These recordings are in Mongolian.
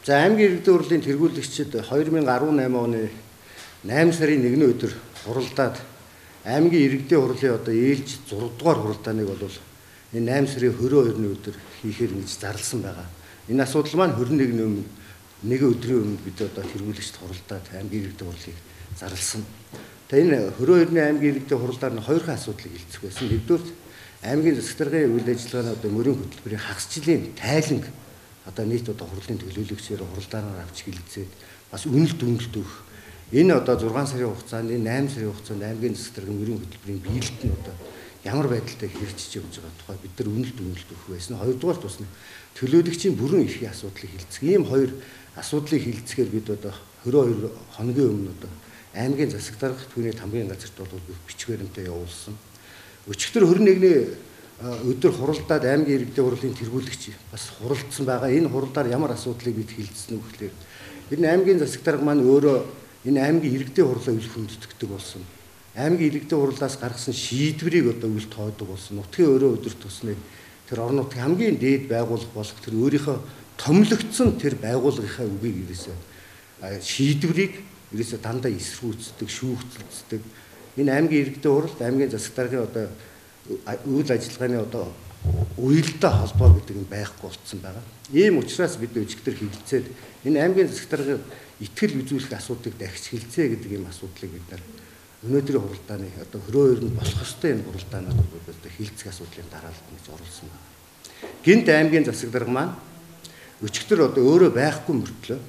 За, аймгийн иргэдийн хурлын тэргүүлэгчид 2018 оны 8 сарын 1-ний өдөр хуралдаад аймгийн иргэдийн хурлын одоо ээлж 6 дугаар хуралдааныг бол энэ 8 сарын 22-ны өдөр хийхээр ингэж зарласан байгаа. Энэ асуудал маань 21-ний өмнө нэг өдрийн өмнө бид одоо тэргүүлэгчид хуралдаад аймгийн иргэдийн хурлыг зарласан. Тэгээ энэ 22-ны аймгийн иргэдийн хурлаар нь хоёрхан асуудлыг хилцэх байсан. Нэгдүгээр, аймгийн засаг даргын үйл ажиллагааны одоо мөрийн хөтөлбөрийн хагас жилийн тайланг одоо нийт одоо хурлын төлөөлөгчөөр хуралдаанаар авч хилцээд бас үнэлт үнэлт өгөх. Энэ одоо 6 сарын хугацаанд, энэ 8 сарын хугацаанд аймгийн засаг даргын мөрийн хөтөлбөрийн биелэлт нь одоо ямар байдалтай хэрэгжиж явж байгаа тухай бид нар үнэлт үнэлт өгөх байсан. Хоёрдугаар тус нь төлөөлөгчийн бүрэн эрхийн асуудлыг хилцэх. Ийм хоёр асуудлыг хилцэхээр бид одоо 22 хоногийн өмнө одоо аймгийн засаг дарга түүний хамгийн газарт бол бичих баримтаа явуулсан. Өчигдөр 21-ний өдөр хуралдаад аймгийн иргэдийн хурлын тэргүүлэгч бас хуралдсан байгаа. Энэ хуралдаар ямар асуудлыг бид хилцсэн үү гэхлээр энэ аймгийн засаг дарга маань өөрөө энэ аймгийн иргэдийн хурлаа үл хүндэтгдэг болсон. Аймгийн иргэдийн хурлаас гаргасан шийдвэрийг одоо үл тоодог болсон. Нутгийн өрөө өдөр тусмыг тэр орон нутгийн хамгийн дээд байгууллага болох тэр өөрийнхөө томилогдсон тэр байгууллагынхаа үгийг ерөөсөө шийдвэрийг ерөөсөө дандаа эсэргүүцдэг, шүүгцэлцдэг. Энэ аймгийн иргэдийн хурал, аймгийн засаг даргын одоо үйл ажиллагааны одоо уялдаа холбоо гэдэг нь байхгүй болцсон байгаа. Ийм учраас бид өчигдөр хилцээд энэ аймгийн засаг даргын итгэл үзүүлэх асуудлыг дахиж хилцээ гэдэг ийм асуудлыг бид нар өнөөдрийн хуралдааны одоо 22-нд болох ёстой энэ хуралдаанаар одоо хилцэх асуудлын дараалал гэж оруулсан байна. Гинт аймгийн засаг дарга маань өчигдөр одоо өөрөө байхгүй мөртлөө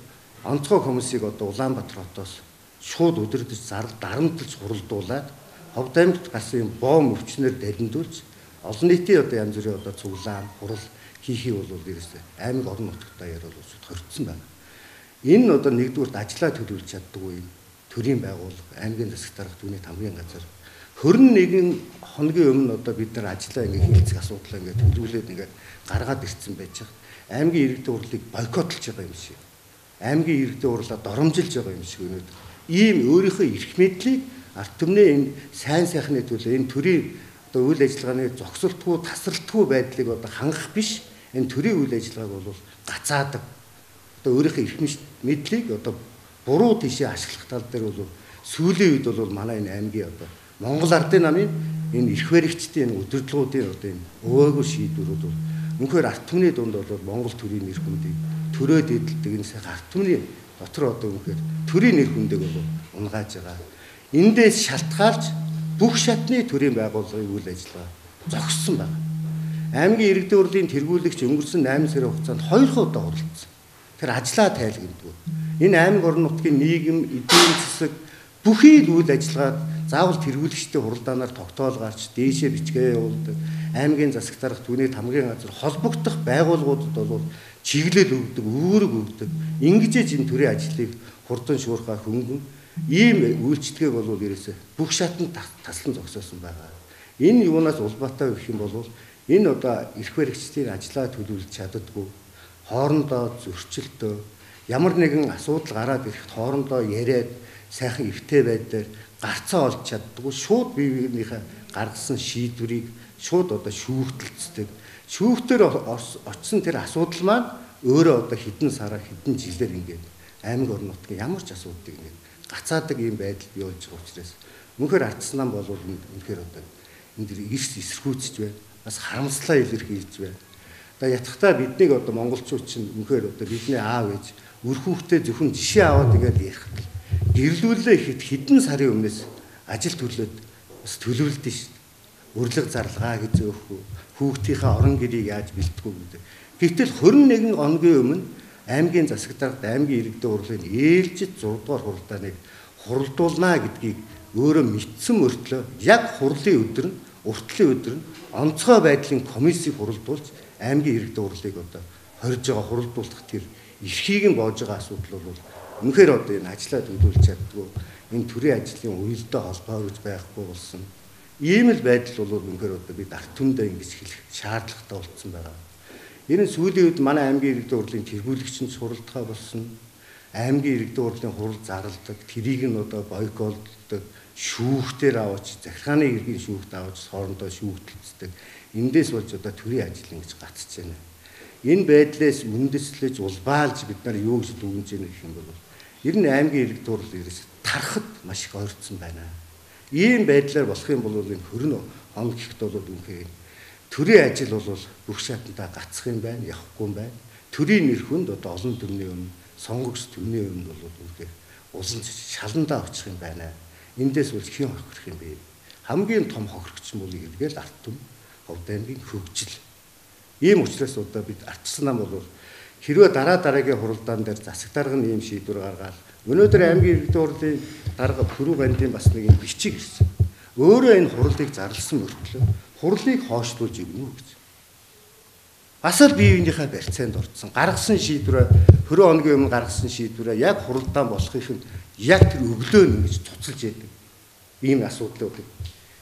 онцгой комиссийг одоо Улаанбаатар хотоос шууд өдөрдөж зарл дарамтлж хуралдуулаад Ховд аймагт гарсан юм бом өвчнөр далиндуулж олон нийтийн одоо янз бүрийн одоо цуглаан хурал хийхийг бол ерөөсөө аймаг орон нутгад даяар бол хоригдсон байна. Энэ нь одоо нэгдүгüрт ажлаа төлөвлөж чаддаггүй юм төрийн байгууллага, аймгийн засаг дарга, түүний хамгийн газар 21 хоногийн өмнө одоо бид нар ажлаа ингээ хилцэх асуудлаа ингээ төлөвлөөд ингээ гаргаад ирсэн байж байгаа. Аймгийн иргэдийн хурлыг бойкотлж байгаа юм шиг. Аймгийн иргэдийн хурлаа доромжилж байгаа юм шиг өнөөдөр. Ийм өөрийнхөө эрх мэдлийг ард түмний энэ сайн сайхны төлөө энэ төрийн одоо үйл ажиллагааны зогсолтгүй, тасралтгүй байдлыг одоо хангах биш, энэ төрийн үйл ажиллагааг бол гацаадаг. Одоо өөрийнхөө эрх мэдлийг одоо буруу тийшээ ашиглах тал дээр бол сүүлийн үед бол манай энэ аймгийн одоо Монгол Ардын намын энэ эрх баригчдын энэ удирдлагуудын одоо энэ өвөөгөр шийдвэрүүд бол үнэхээр ард түмний дунд бол Монгол төрийн нэр хүндийг төрөөд эдэлдэг энэ сайхан ард түмний дотор одоо үнэхээр төрийн нэр хүндийг бол унгааж байгаа. Эндээс шалтгаалж бүх шатны төрийн байгууллагын үйл ажиллагаа зогссон байна. Аймгийн иргэдийн хурлын тэргүүлэгч өнгөрсөн 8 сарын хугацаанд 2 удаа хуралдсан. Тэр ажлаа тайлгнадгүй. Энэ аймаг орон нутгийн нийгэм, эдийн засаг бүхий л үйл ажиллагаад заавал тэргүүлэгчдийн хуралдаанаар тогтоол гарч дээшээ бичгээ явуулдаг. Аймгийн засаг дарга түүний хамгийн газар холбогдох байгууллагуудад бол чиглэл өгдөг, үүрэг өгдөг. Ингэж энэ төрийн ажлыг хурдан шуурхаа хөнгөн ийм үйлчлэгийг бол ерөөсөө бүх шатанд таслан зогсоосон байгаа. Энэ юунаас улбаатай гэх юм бол энэ одоо эрх баригчдын ажлаа төлөвлөж чаддаггүй, хоорондоо зөрчилтөө ямар нэгэн асуудал гараад ирэхэд хоорондоо яриад сайхан эвтэй байдлаар гарцаа олж чаддаггүй, шууд бие биенийхээ гаргасан шийдвэрийг шууд одоо шүүхтэлцдэг. Шүүхтэр очсон тэр асуудал маань өөрөө одоо хэдэн сараар хэдэн жилээр ингээд аймаг орон нутгийн ямар ч асуудлыг ингээд гацаадаг ийм байдал бий болж байгаа учраас үнэхээр ардсан нам бол үнэхээр одоо энэ дэр эрс эсэргүүцэж байна. Бас харамслаа илэрхийлж байна. Одоо ятгахтаа биднийг одоо монголчууд чинь үнэхээр одоо бидний аав ээж үр хүүхдээ зөвхөн жишээ аваад ингээд ярих гэрлүүлээ ихэд хэдэн сарын өмнөөс ажил төрлөөд бас төлөвлөдөн шүү дээ. Урилга зарлага гэж өөх үү, хүүхдийнхээ орон гэрийг яаж бэлтгэв гэдэг. Гэвтэл 21 хоногийн өмнө аймгийн засаг даргад аймгийн иргэдийн хурлын ээлжид 6 дугаар хуралдааныг хуралдуулнаа гэдгийг өөрөө мэдсэн мөртлөө яг хурлын өдөр нь, уртлын өдөр нь онцгой байдлын комиссийг хуралдуулж аймгийн иргэдийн хурлыг одоо хорж байгаа хуралдуулах тэр эрхийг нь боож байгаа асуудал бол үнэхээр одоо энэ ажлаа төлөвлөж чаддгүй, энэ төрийн ажлын уялдаа холбоо гэж байхгүй болсон. Ийм л байдал бол үнэхээр одоо бид ард түмдээ ингэж хэлэх шаардлагатай болсон байгаа. Энэ сүүлийн үед манай аймгийн иргэдийн хурлын тэргүүлэгч нь суралдахаа болсон. Аймгийн иргэдийн хурлын хурал зарладаг, тэрийг нь одоо бойколддог, шүүхтэр аваач, захиргааны иргэн шүүхт аваач, хоорондоо шүүхтэлцдэг. Эндээс болж одоо төрийн ажил ингэж гацж байна. Энэ байдлаас үндэслэж улбаалж бид нар юу гэж дүгнэж яах гэх юм бол ер нь аймгийн иргэд хурал ерөөс тарахад маш их ойрцсон байна. Ийм байдлаар болох юм бол энэ 20 хоног гэхэд бол үнэхээр төрийн ажил бол бүх шатандаа гацх юм байна, явахгүй юм байна. Төрийн нэр хүнд одоо олон түмний өмнө, сонгогч түмний өмнө бол үнэхээр улам шаландаа очих юм байна. Эндээс бол хэн хохирох юм бэ? Хамгийн том хохирогч нь бол эргээл ард түмэн, Ховд аймгийн хөгжил. Ийм учраас одоо бид ардчилсан нам бол хэрвээ дараа дараагийн хуралдаан дээр засаг дарга нь ийм шийдвэр гаргаад өнөөдөр аймгийн иргэдийн хурлын дарга Пүрүү бандын бас нэг юм бичиг ирсэн. Өөрөө энэ хурлыг зарласан мөртлөө хурлыг хоошлуулж өгнө гэж. Бас л бие биенийхээ барьцаанд орцсон. Гаргасан шийдвэрээ 20 хоногийн өмнө гаргасан шийдвэрээ яг хуралдаан болохын яг тэр өглөө нь ингэж цуцалж яадаг. Ийм асуудлууд.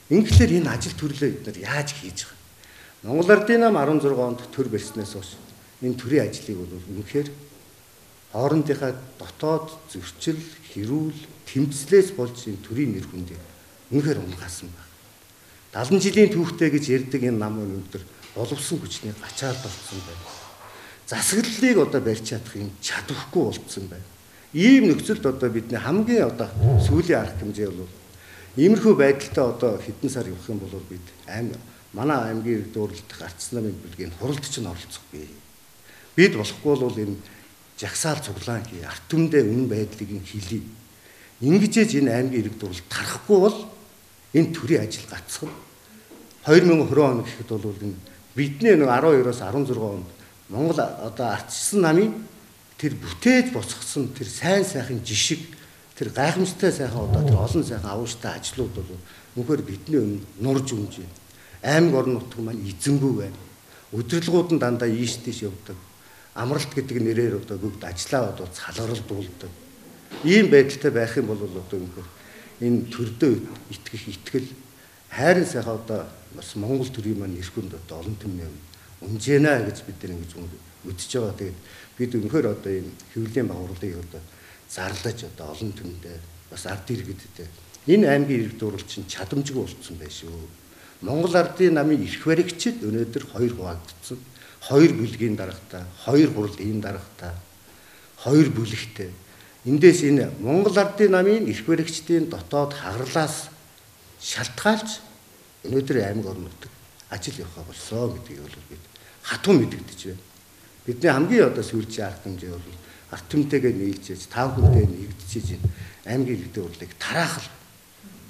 Ингээхээр энэ ажил төрлөө бид нар яаж хийж байгаа? Монгол Ардын нам 16 онд төр барьснаас хойш энэ төрийн ажлыг бол үнэхээр хоорондынхаа дотоод зөрчил, хэрүүл, тэмцлээс болж энэ төрийн нэр хүндийг үнэхээр унгаасан байна. 70 жилийн түүхтэй гэж ярьдаг энэ нам өнөөдөр боловсон хүчний гачаалд орсон байна. Засаглалыг одоо барьж чадах юм чадваргүй болцсон байна. Ийм нөхцөлд одоо бидний хамгийн одоо сүүлийн арга хэмжээ бол иймэрхүү байдалтай одоо хэдэн сар явах юм бол бид манай аймгийн иргэд хуралдах ардчилсан намын бүлгийн хуралд чинь оролцохгүй. Бид болохгүй бол энэ жагсаал цуглаан хий, ард түмэндээ үнэн байдлыг нь хэлье. Ингэжээж энэ аймгийн иргэд хурал тарахгүй бол энэ төрийн ажил гацхна. 2020 он гэхэд бол энэ бидний нэг 12-оос 16 онд Монгол одоо ардчилсан намын тэр бүтээж босгосон тэр сайн сайхан жишг, тэр гайхамшигтай сайхан одоо тэр олон сайхан авууштай ажлууд бол үнэхээр бидний өмнө нурж өмж байна. Аймаг орон нутг маань эзэнгүй байна. Удирдлагууд нь дандаа ийш тийш явдаг. Амралт гэдэг нэрээр одоо бүгд ажлаа одоо салгаралдуулдаг. Ийм байдалтай байх юм бол одоо үнэхээр энэ төрдөө итгэх итгэл хайрын сайхан одоо бас Монгол төрийн маань нэрхэнд одоо олон түмний үнжээнэ гэж бид нар ингэж үзэж байгаа. Тэгээд бид үнэхээр одоо энэ хэвлэлийн багварлыг одоо зарлаж одоо олон түмэндээ бас ард иргэдтэй энэ аймгийн иргэд хурал чинь чадамжгүй болцсон байх шүү. Монгол Ардын намын эрх баригчид өнөөдөр хоёр хуваагдсан. Хоёр бүлгийн даргатай, хоёр хурлын даргатай, хоёр бүлэгтэй. Эндээс энэ Монгол Ардын намын эрх баригчдын дотоод хагарлаас шалтгаалж өнөөдөр аймаг орон нутаг ажил явахаа болсон гэдгийг бол бид хатуу мэдэгдэж байна. Бидний хамгийн одоо сүүлчийн арга хэмжээ бол ард түмтэйгээ нийлжээж, тав хүнтэй нэгдчихэж энэ аймгийн иргэдийн хурлыг тараахал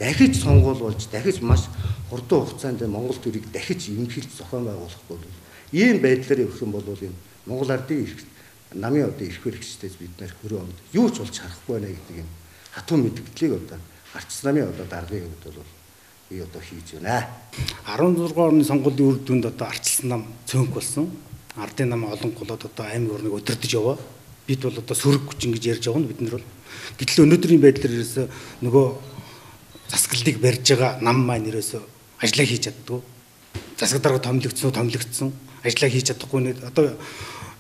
дахиж сонгуул болж дахиж маш хурдан хугацаанд Монгол төрийг дахиж эмхэлж зохион байгуулахгүй бол ийм байдлаар явах юм бол энэ Монгол Ардын намын одоо эрх баригчдээс бид нар 20 онд юу ч болж харахгүй байна гэдэг юм хатуу мэдгдлийг одоо ардчилсан намын одоо даргын хувьд бол би одоо хийж байна. 16 оны сонгуулийн үр дүнд одоо ардчилсан нам цөөнх болсон. Ардын нам олон голоод одоо аймаг орныг удирдах яваа. Бид бол одоо сөрөг хүчин гэж ярьж байгаа нь бид нар бол. Гэтэл өнөөдрийн байдлаар ерөөсөө нөгөө засаглалыг барьж байгаа нам маань ерөөсөө ажлаа хийж чаддгүй. Засаг дарга томилогдсон, ажлаа хийж чадахгүй нэг одоо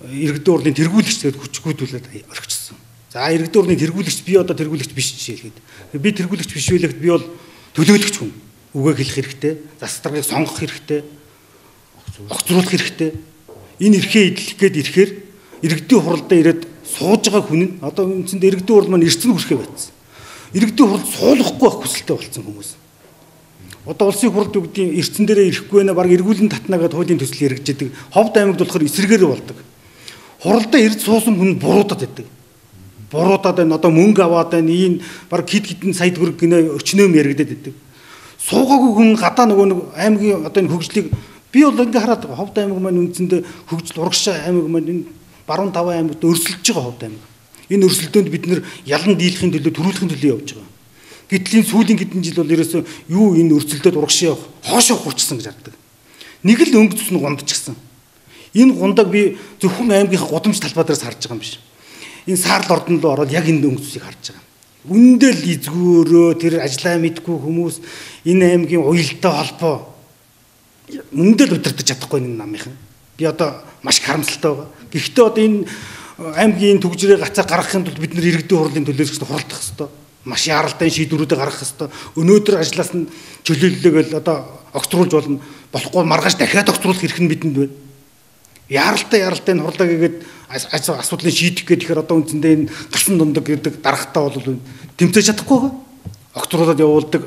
иргэдийн хурлын тэргүүлэгч гэдэг хүчгүүдүүлээд орхичихсон. За иргэдийн хурлын тэргүүлэгч би одоо тэргүүлэгч биш жишээлгээд. Би тэргүүлэгч биш байлэгт би бол төлөөлөгч хүн. Үгээ хэлэх хэрэгтэй, засаг даргаыг сонгох хэрэгтэй, огцруулах хэрэгтэй. Энэ эрхээ эдлэх гээд ирэхээр иргэдийн хуралдаа ирээд сууж байгаа хүн нь одоо үндсэндээ иргэдийн хурал маань эрчим хүрэхээ байцсан. Иргэдийн хурал суулгахгүй байх хүсэлтэй болсон хүмүүс. Одоо улсын хуралд үгдийн эрчим дээрээ ирэхгүй байна, баг эргүүлэн татна гэдээ хуулийн төсөл хэрэгждэг. Ховд аймагт болохоор эсрэгээр болдог. Хуралдаа ирж суусан хүн буруудаад байдаг. Буруудаад байна, одоо мөнгө аваад байна, ийм баг хэд хэдэн сая төгрөг гинэ өчнөөм яригдаад байдаг. Суугаагүй хүн гадаа нөгөө нэг аймгийн одоо энэ хөгжлийг би бол ингээ хараад байгаа. Ховд аймаг маань үндсэндээ хөгжил урагшаа аймаг маань энэ баруун таван аймагт өрсөлдөж байгаа Ховд аймаг. Энэ өрсөлдөөнд бид нэр ялан дийлэхийн төлөө төрүүлэхийн төлөө явж байгаа. Гэтэл энэ сүүлийн хэдэн жил бол ерөөсөө юу энэ өрсөлдөөд урагшаа явах хоошоо хурцсан гэж хардаг. Нэг л өнгө зүс нь гундчихсан. Энэ гундаг би зөвхөн аймгийнхаа гудамж талбай дээрээс харж байгаа юм биш. Энэ саарл ордон руу ороод яг энэ өнгө зүсийг харж байгаа. Үндэ л эзгүүрөө тэр ажлаа мэдгүй хүмүүс энэ аймгийн уялдаа холбоо үндэ л удирдах чадахгүй энэ намынхан. Би одоо маш их харамсалтай байгаа. Гэхдээ одоо энэ аймгийн түгжрээ гацаа гаргахын тулд бид нэр иргэдийн хурлын төлөөс гэсэн хуралдах ёстой. Маш яаралтай шийдвэрүүдээ гаргах ёстой. Өнөөдөр ажлаас нь чөлөөллөөгөл одоо огцруулж болно. Болохгүй маргааш дахиад огцруулах эрх нь бидэнд байна. Яаралтай энэ хурлаа хийгээд асуудлыг шийдэх гээд ихээр одоо үндсэндээ энэ галсан дундаг гэдэг даргатай бол тэмцээж чадахгүй байгаа. Огцруулаад явуулдаг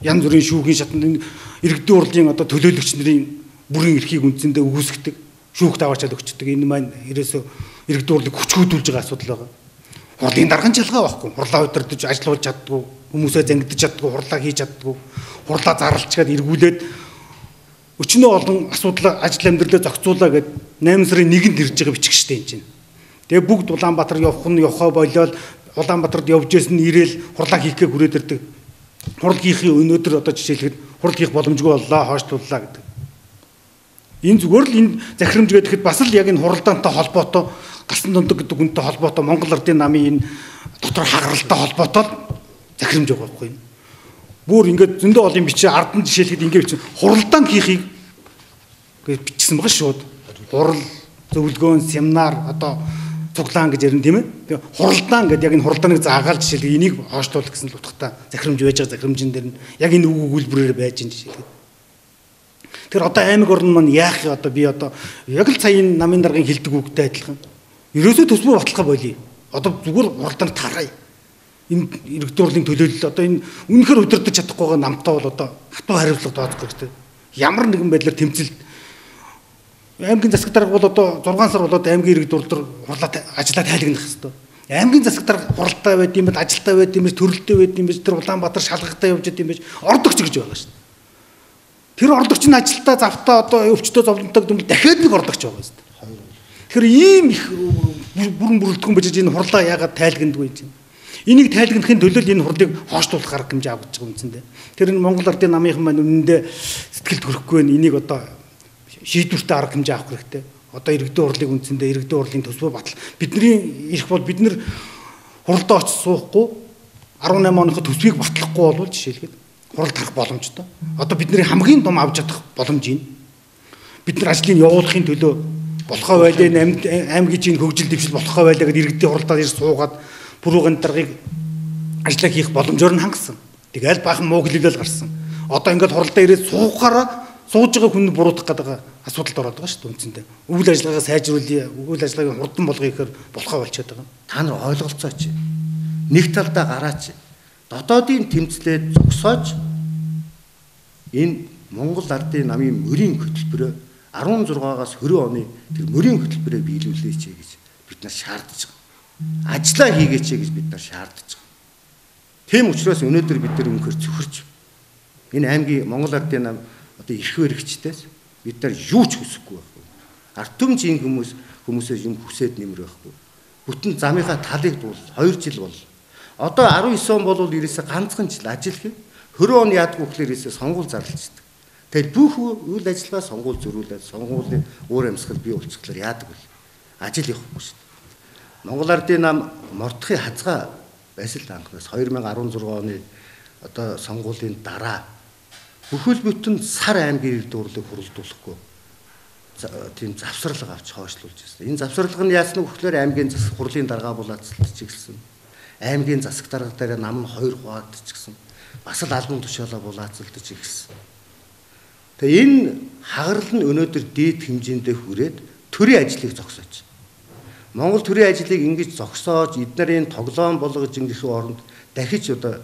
янз бүрийн шүүхийн шатанд энэ иргэдийн хурлын одоо төлөөлөгч нарын бүрийн эрхийг үндсэндээ үгүйсгдэг, шүүх даваачаад өгчдөг. Энэ маань ерөөсөө иргэдийн хурлыг хүчгүүдүүлж байгаа асуудал байгаа. Хурлын дарган чалгаа байхгүй. Хурлаа удирдах ажиллуулж чаддгүй, хүмүүсээ зангидаж чаддгүй, хурлаа хийж чаддгүй, хурлаа зарлчгаад эргүүлээд өчнөө олон асуудал ажил амьдралаа зохицуулаа гэд 8 сарын 1-нд ирж байгаа бичиг штэ энэ чинь. Тэгээ бүгд Улаанбаатар явах нь явхаа болиол Улаанбаатарт явж исэн нь ирээл хурлаа хийхгээ хүрээд ирдэг. Хурал хийхийн өнөөдөр одоо жишээлхэд хурал хийх боломжгүй боллоо, хойшлууллаа гэдэг. Энэ зүгээр л энэ захирамж гэхэд бас л яг энэ хуралдаантай холбоотой, галсан дундаг гэдэг хүнтэй холбоотой, Монгол Ардын намын энэ дотор хагаралтай холбоотой л захирамж байгаа байхгүй юу? Бүр ингээд зөндөө олон бичээ ард нь жишээлхэд ингээд бичсэн. Хуралдаан хийхийг гэж бичсэн байгаа шууд. Хурал, зөвлөгөөн, семинар одоо цуглаан гэж ярина тийм ээ. Тэгээ хуралдаан гэдэг яг энэ хуралдааныг заагаал жишээлхэд энийг хойшлуулах гэсэн л утгатай захирамж байж байгаа захирамжин дээр нь яг энэ үг өгүүлбэрээр байж энэ жишээлхэд. Тэр одоо аймаг орн маань яах юм одоо би одоо яг л сая энэ намын даргын хэлдэг үгтэй адилхан. Ерөөсөө төсвөө баталгаа болиё. Одоо зүгээр хуралдаанд тарая. Энэ иргэдийн хурлын төлөөлөл одоо энэ үнэхээр удирдах чадахгүй байгаа намтай бол одоо хатуу хариуцлага тооцох хэрэгтэй. Ямар нэгэн байдлаар тэмцэл аймгийн засаг дарга бол одоо 6 сар болоод аймгийн иргэд хурал дээр хурлаа ажиллаа тайлгнах хэрэгтэй. Аймгийн засаг дарга хуралтай байд юм бол ажилтаа байд юм биш, төрөлтэй байд юм биш, тэр Улаанбаатар шалгахтаа явж байд юм биш, ордогч гэж байгаа шүү дээ. Тэр ордогч нь ажилтаа завтаа одоо өвчтөө зовлонтой гэдэг юм дахиад нэг ордогч байгаа шүү дээ. Тэгэхээр ийм их бүрэн бүрэлдэхүүн байж энэ хурлаа яагаад тайлгнадгүй юм чинь. Энийг тайлгнахын төлөө энэ хурлыг хойшлуулах арга хэмжээ авч байгаа үндсэндээ. Тэр энэ Монгол Ардын намынхан маань үнэндээ сэтгэлд хүрэхгүй байна. Энийг одоо шийдвэртэй арга хэмжээ авах хэрэгтэй. Одоо иргэдийн хурлыг үндсэндээ иргэдийн хурлын төсвөө батал. Бидний эрх бол бид нэр хуралдаа очиж суухгүй 18 оных төсвийг батлахгүй болвол жишээлбэл хурал тарах боломжтой. Одоо бидний хамгийн том авч чадах боломж энэ. Бид нар ажлыг явуулахын төлөө болохоо байлаа аймгийн чинь хөгжил дэвшил болохоо байлаа гэдээ иргэдийн хуралдаа ирж суугаад пүрүүгэн даргаыг ажлаа хийх боломжоор нь хангасан. Тэгэл баахан муу хэлэлэл гарсан. Одоо ингээд хуралдаа ирээд суухаараа сууж байгаа хүн буруутгах гэдэг асуудалд ороод байгаа шүү дээ үндсэндээ. Үйл ажиллагаагаа сайжруулъя, үйл ажиллагааг хурдан болгоё гэхээр болохоо болчиход байгаа. Та нар ойлголцооч. Нэг талдаа гараач. Дотоодын тэмцлээ зогсоож энэ Монгол Ардын намын мөрийн хөтөлбөрөө 16-аас 20 оны тэр мөрийн хөтөлбөрөө биелүүлээч гэж бид нар шаардж байгаа. Ажлаа хийгээч гэж бид нар шаардж байгаа. Тийм учраас өнөөдөр бид нар үнэхээр цөхөрч энэ аймгийн Монгол Ардын нам одоо эрх баригчдээс бид нар юу ч хүсэхгүй байхгүй. Ард түмжийн хүмүүсээс юм хүсээд нэмэр байхгүй. Бүтэн замынхаа талыг дуул 2 жил бол. Одоо 19 он бол ерөөсөө ганцхан жил ажил хий. 20 он яадгүй гэхлээр ерөөсөө сонгуул зарлцдаг. Тэгэл бүх үйл ажиллагаа сонгуул зөрүүлээд сонгуулийн уур амьсгал бий болчихлоор яадаг вэ? Ажил явахгүй шүү дээ. Монгол Ардын нам мордохын хазгаа байсан л анхнаас 2016 оны одоо сонгуулийн дараа бүхэл бүтэн сар аймгийн иргэд хурлыг хуралдуулахгүй тийм завсарлага авч хойшлуулж байсан. Энэ завсарлага нь яасан вэ гэхээр аймгийн засаг хурлын даргаа булаацалдаж эхэлсэн. Аймгийн засаг дарга дээр нам нь хоёр хуваагдчихсан. Бас л албан тушаалаа булаацалдаж эхэлсэн. Тэгээ энэ хагарал нь өнөөдөр дээд хэмжээндээ хүрээд төрийн ажлыг зогсоож. Монгол төрийн ажлыг ингэж зогсоож эднэрийн тоглоом болгож ингэх оронд дахиж одоо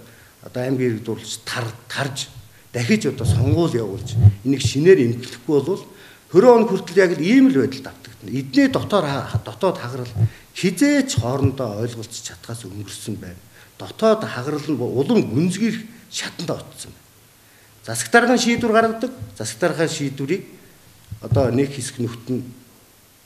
аймгийн иргэд хурлч тарж дахиж одоо сонгуул явуулж энийг шинээр эмгэлэхгүй бол 20 он хүртэл яг л ийм л байдалд автагдана. Эдний дотоод хагарал хизээч хоорондоо ойлголцож чадхаас өнгөрсөн байна. Дотоод хагарал нь улам гүнзгийрх шатанд очсон байна. Засаг даргын шийдвэр гаргадаг. Засаг даргын шийдвэрийг одоо нэг хэсэг нөхт нь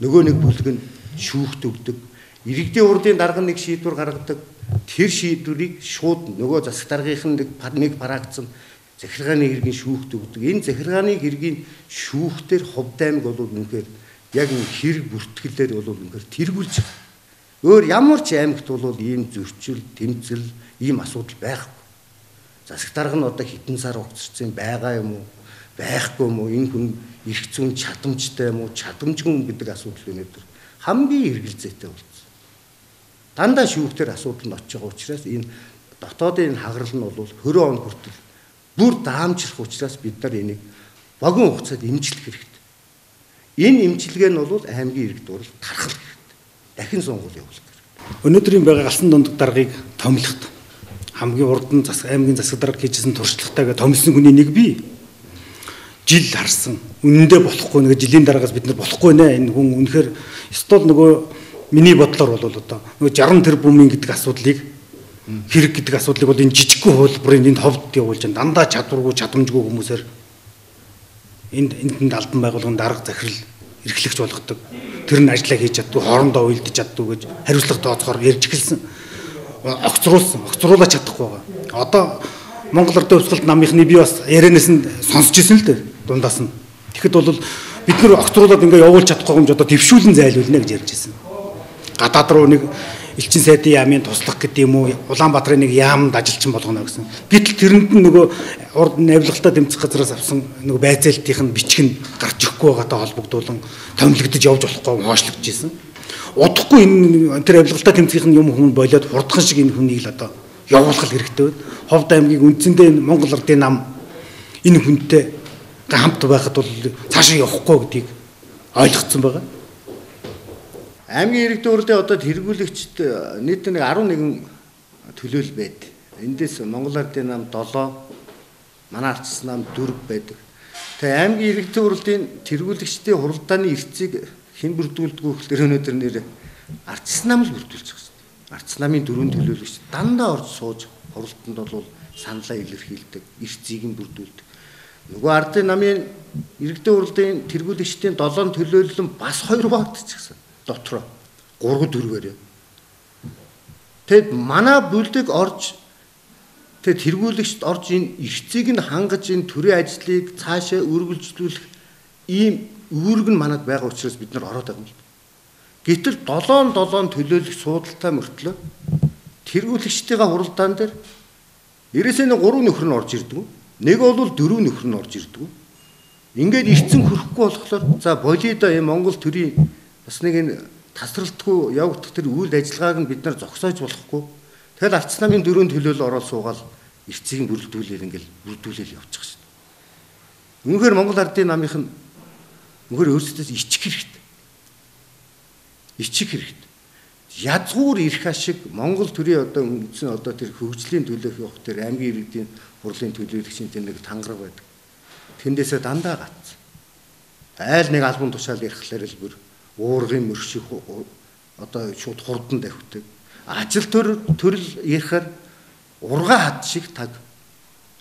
нөгөө нэг бүлэг нь шүүхт өгдөг. Иргэдийн хурлын дарга нэг шийдвэр гаргадаг. Тэр шийдвэрийг шууд нөгөө засаг даргынх нь нэг парагцсан захиргааны хэргийн шүүхт өгдөг. Энэ захиргааны хэргийн шүүхтэр Ховд аймаг бол үнэхээр яг хэрэг бүртгэлээр бол үнэхээр тэргүүлж байгаа. Өөр ямар ч аймагт бол ийм зөрчил, тэмцэл, ийм асуудал байхгүй. Засаг дарга нь одоо хэдэн сар угтарсан байгаа юм уу? Байхгүй юм уу? Энэ хүн эрх зүйн чадамжтай юм уу? Чадамжгүй юм гэдэг асуудал өнөөдөр хамгийн эргэлзээтэй болсон. Дандаа шүүхтэр асуудал нь очиж байгаа учраас энэ дотоодын хагарал нь бол 20 он хүртэл бүр даамжрах учраас бид нар энийг богино хугацаанд эмчлэх хэрэгтэй. Энэ эмчилгээ нь бол аймгийн иргэд хурал тархал хэрэгтэй. Дахин сонгуул явуулах хэрэгтэй. Өнөөдрийн байгаа галсан дунд даргаыг томилоход хамгийн урд нь аймгийн засаг дарга хийжсэн туршлагатайгаа томилсон хүний нэг би. Жил харсан. Үнэндээ болохгүй нэг жилийн дараагаас бид нар болохгүй нэ. Энэ хүн үнэхээр ёстой нөгөө миний бодлоор бол одоо нөгөө 60 тэрбумын гэдэг асуудлыг хэрэг гэдэг асуудлыг бол энэ жижигхэн хуулбарын энд ховд явуулж дандаа чадваргүй чадамжгүй хүмүүсээр энд албан байгууллагын дарга захирал эрхлэгч болгодог. Тэр нь ажлаа хийж чаддгүй, хоорондоо уйлдаж чаддгүй гэж хариуцлага тооцохоор ярьж эхэлсэн. Огцруулсан, огцруулаад чадахгүй байгаа. Одоо Монгол Ардын Хувьсгалт намынхны би бас ярианаас нь сонсч ирсэн л дээ, дундаас нь. Тэгэхэд бол бид нэр огцруулаад ингээ явуулж чадахгүй юм ч одоо твшүүлэн зайлуулна гэж ярьж ирсэн. Гадаад руу нэг элчин сайдын яамын туслах гэдэг юм уу, Улаанбаатарын нэг яамд ажилчин болгоно гэсэн. Гэтэл тэрэнд нь нөгөө урд авилгалтай тэмцэх газраас авсан нөгөө байцаалтынх нь бичиг нь гарч ирэхгүй байгаатай холбогдуулан томилогдож явж болохгүй хоошлогдож исэн. Удахгүй энэ тэр авилгалтай тэмцэхийн юм хүн болоод хурдхан шиг энэ хүнийг л одоо явуулах хэрэгтэй байна. Ховд аймгийг үндсэндээ Монгол Ардын нам энэ хүнтэй хамт байхад бол цаашаа явахгүй гэдгийг ойлгоцсон байгаа. Аймгийн иргэдийн хурлын одоо тэргүүлэгчд нийт нэг 11 төлөөл байд. Эндээс Монгол Ардын нам 7, манай ардчсан нам 4 байдаг. Тэгээ аймгийн иргэдийн хурлын тэргүүлэгчдийн хуралдааны эрсцийг хэн бүрдүүлдэг вэ гэхээр өнөөдөр нэр ардчсан нам л бүрдүүлж байгаа шүү дээ. Ардчсан намын 4 төлөөлөгч дандаа орж сууж хуралданд бол саналаа илэрхийлдэг, эрсцийг нь бүрдүүлдэг. Нөгөө ардын намын иргэдийн хурлын тэргүүлэгчдийн 7 төлөөлөл нь бас 2 хуваагдчихсан. Дотроо 3 4-ээр. Тэгэд манай бүлэг орж тэг тэргүүлэгчд орж энэ эрсцийг нь хангаж энэ төрийн ажлыг цаашаа үргэлжлүүлэх ийм үүрэг нь манад байгаа учраас бид нар ороод байгаа юм л. Гэтэл 7 7 төлөөлөх суудалтай мөртлөө тэргүүлэгчдийнхээ хуралдаан дээр ерөөсөө нэг 3 нөхөр нь орж ирдэг. Нэг бол 4 нөхөр нь орж ирдэг. Ингээд эрцэн хөрөхгүй болохоор за болидо энэ Монгол төрийн бас нэг энэ тасралтгүй явагдах тэр үйл ажиллагааг нь бид нар зогсоож болохгүй. Тэгэл ардчсан намын 4 төлөөлөл ороод суугаал эрсцийг бүрэлдүүлээл ингээл бүрдүүлээл явчих шин. Үнэхээр Монгол Ардын намынх нь үнэхээр өөрсдөөс ичих хэрэгтэй. Ичих хэрэгтэй. Язгуур ирэх ашиг Монгол төрийн одоо үндсэн одоо тэр хөгжлийн төлөөх явах тэр аймгийн иргэдийн хурлын төлөөлөгчийн тэр нэг тангараг байдаг. Тэндээсээ дандаа гацсан. Айл нэг албан тушаал ярихлаар л бүр уургын мөрших одоо шууд хурдан давхдаг. Ажил төрөл ярихаар ургаа хад шиг таг.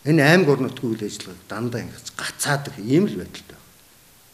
Энэ аймаг орон нутгийн үйл ажиллагааг дандаа ингэж гацаадаг ийм л байдалтай.